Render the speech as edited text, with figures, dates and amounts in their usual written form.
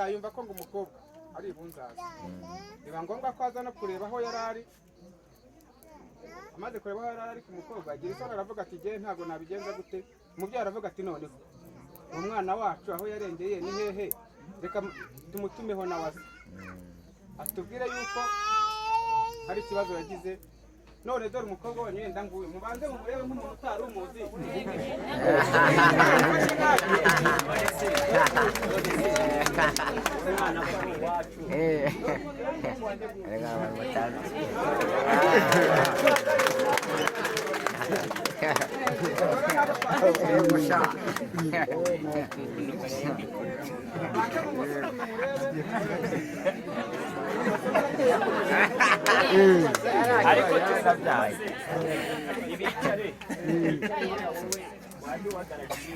Aza yumva ko ngo umukobwa ari ibunzaza, biba ngombwa ko aza no kureba aho yari ari. Amaze kureba aho yari ari ku mukobwa, agira isoni, aravuga ati: "Jye ntabwo nabigenza gute." Umubyeyi aravuga ati: "Noneho umwana wacu aho yarengeye ni hehe? Reka tumutumeho nawe aze atubwire yuko hari ikibazo yagize. None dore umukobwa wanyu wenda nguyu, mubanze mumurebe nk'umuntu utari umuzi." Erega abantu batazi. Banze mumusuzume murebe. Ariko turabyaye ntibicare, wowe wajya uhagarariye.